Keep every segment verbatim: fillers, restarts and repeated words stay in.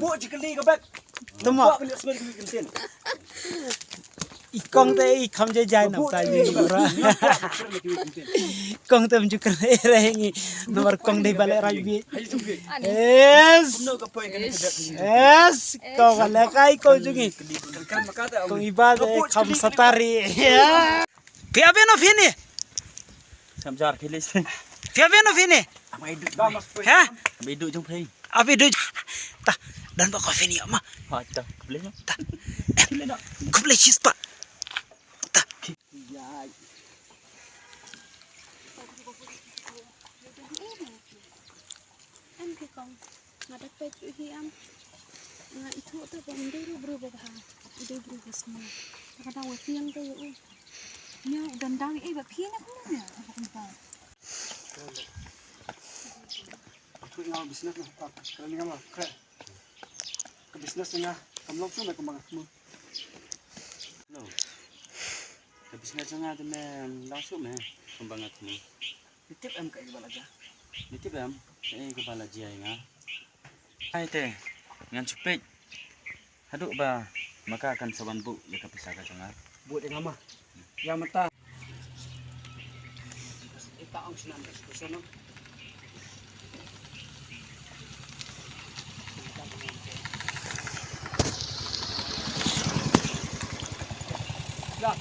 Bo jikali ka bek. Tama. Bo kali asmer kali kenten. I kong te i kham jai jai nam ta ji bra. Kong te mju kre re ngi. Nomor kong dei bale raj bi. Yes. Yes. Kong bale kai kong jungi. Kong iba te kham satari. Ya. Phi ap ïa no phi ni? Samjar phi leh. Phi ap ïa no phi ni? Amai du. Ha? Amai du jong phi. Ap ïa du. Ta. Dan ba ko phi ni ma. Ha ta. Khublei. Ta. Khublei shispa. Ta. Em ki kong, nga da peit ruh hi em. Nga ithuh te ba ym dei ruh briew ba bha, i dei briew ba sniew. Te ka dang wa tieng te ïa u. Ïa u dang dang ei ba phi na kumne. Ithuh nga business na, ah, kren nga ma, kren. Ka business nga kam long shuh me kumba nga thmu. No. Ka business nga te me long shuh me kumba nga thmu. Ni tip em kaei kaba la jia? Ni tip em kaei kaba la jia ïa nga? Ai te ngan shu peit haduh ba ma ka kan sa wan buh ïa ka pisa ka jong nga. Buh ïa nga ma. Ïa mata. Ita ong sinan ka sku sono. Ya,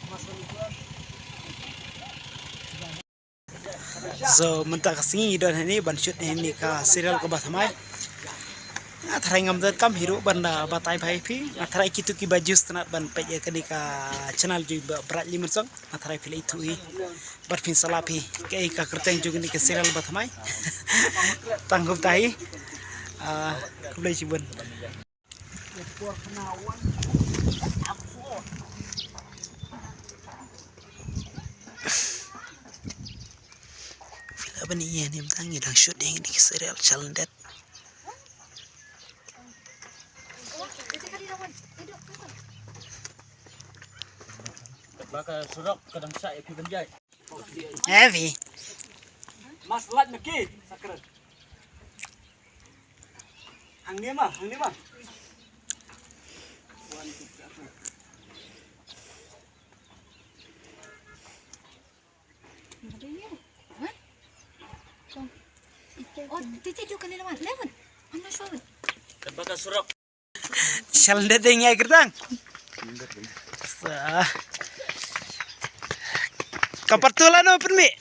mas. So mynta ka sngi don hangne ban shoot hangne ka serial kaba thymmai. Nga tharai ngam donkam hi ruh ban da batai bha ïa phi. Nga tharai kito kiba ju sngewtynnat ban peit ïa kane ka channel jong i Bah Bright Lyngdoh. Nga tharai phi la ithuh hi. Bad phin sa lap hi kaei ka kyrteng jong kane ka serial ba thymmai. Tang kumta hi. Ah, khublei shibun. Phi lah ban ïa nim tang ïa dang shoot ïa kine ki serial Challented. Ba ka surok ka dang shah ïa phi ban jai. Heavy. Mas lait ma ki sakret. Hangne ma, hangne ma. Oh, titi tu kali lawan. Lawan. Mana suara? Kan bakal surok. Shal dede ngai kerdang. Sa. Ka partu la no pynmih.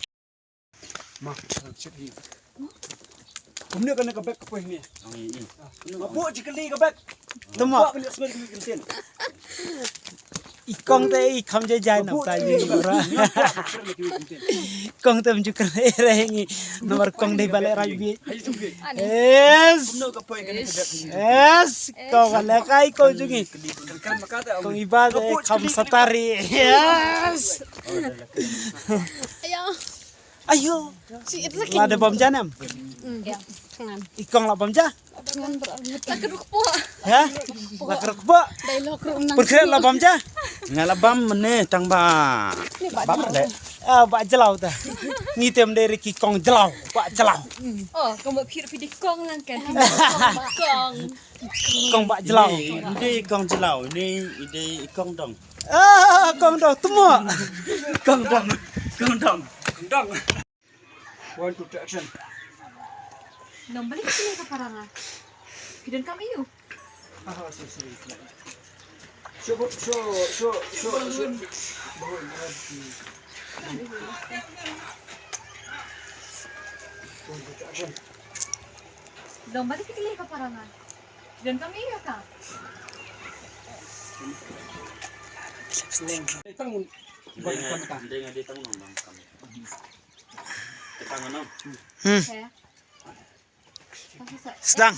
Ma, shit hi. Kumne kane ka bek ka poi ni. Ma bo jikali ka bek. Tama. Ba kali asmer kali kenten. I kong te i kham jai jai nam ta ji bra. I kong te mju kre re ngi. Nomor kong dei bale raj bi. Yes. Yes. Kong bale kai kong jungi. Kong iba te kham satari. Yes. Ayo. Ayo. Lada bam ja nem. I kong la bam ja. Ha? La kyrpuk. Pyrkhat la bam ja. Nga la bam mene tang ba. Bam de. Ah, ba jlaw ta. Ngi tem de riki kong jlaw. Ba jlaw. Oh, kong ba phir phir di kong lang kan. Kong. Kong ba jlaw. Ini, ini kong jlaw, ini, ini kong dong. Ah, kong dong, temo. Kong dong, kong dong. Kong dong. One, two, three, action. Nong balik sini ka paranga. Phi donkam aiu? Ah, sorry, sorry. Sho, sho, sho, sho, sho. Bahun, bahun. One, two, three, action. Nong balik sini ka paranga. Phi donkam aiu ka? Tang, tang, tang. Hmm. Sdang.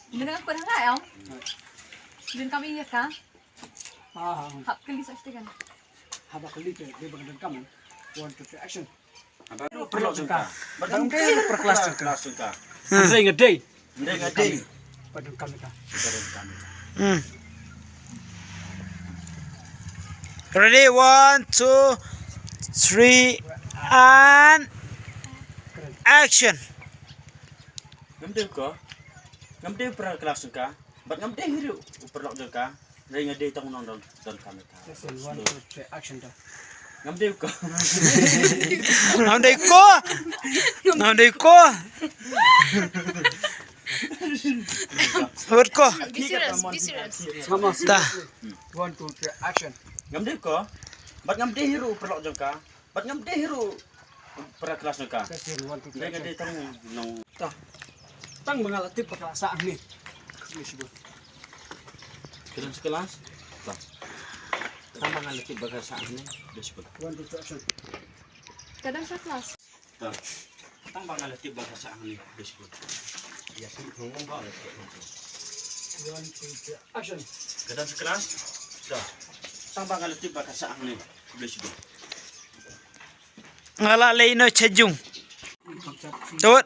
Dengan aku dah ngai, Om. Dengan kami ya, Kang. Ah, ah. Hap kali sa setikan. Haba kali te, dia bang dengkam. One, two, three, action. Perlu jengka. Bertanggung jawab per kelas jengka. Kelas jengka. Hmm. Ngedei, ngedei. Ngedei, ngedei. Pada kami ka. Hmm. Ready, one, two, three, and action. Ngam dei ko. Ngam dei u para klas jong ka, bad ngam dei hi ruh u paralok jong ka. Hynrei nga dei tang u nongdon, don kam ka. That's it. One, two, three, action, ta. Ngam dei u ko. Ngam dei ko. Ngam dei ko. Hut ko. Be serious, be serious. Ta. One, two, three, action. Ngam dei u ko. Bad ngam dei hi ruh u paralok jong ka. Bad ngam dei hi ruh u para klas jong ka. That's it. One, two, three, action. Hynrei nga dei tang u nong. Ta. Tang ba nga la tip ba ka la sah hangne. Ka don sa klas? Ta. Tang ba nga la tip ba ka la sah hangne. One, two, three, action. Ka don sa klas? Ta. Tang ba nga la tip ba ka la sah hangne. Ïa, tip nong ba la tip. One, two, three, action. Ka don sa klas? Ta. Tang ba nga la tip ba ka la sah hangne. Nga la leh ino chajung. Tut.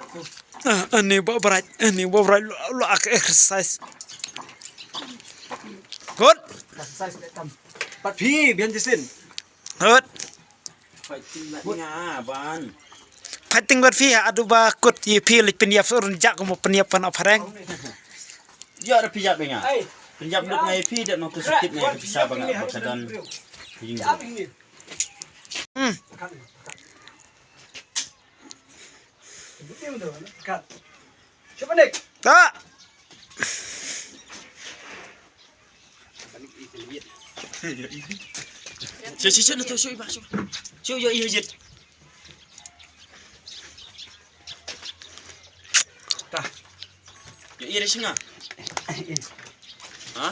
Ah, ani ba brai, ani ba brai lo, lo ak exercise. Good. Exercise le tam. Pat phi bian jisin. Good. Fighting la nga ban. Fighting bat phi adu ba kut yi phi lik pin yap surun jak mo pin yap pan apareng. Ya da phi yap nga. Pin yap lut nga yi phi dat no tu sakit nga yi pisa ba nga ba ka don. Hmm. Ta. Shu, shu, shu, na tu, shu, iba, shu. Shu, yo, yo, yit. Ta. Yo, yo, shu nga. Ha?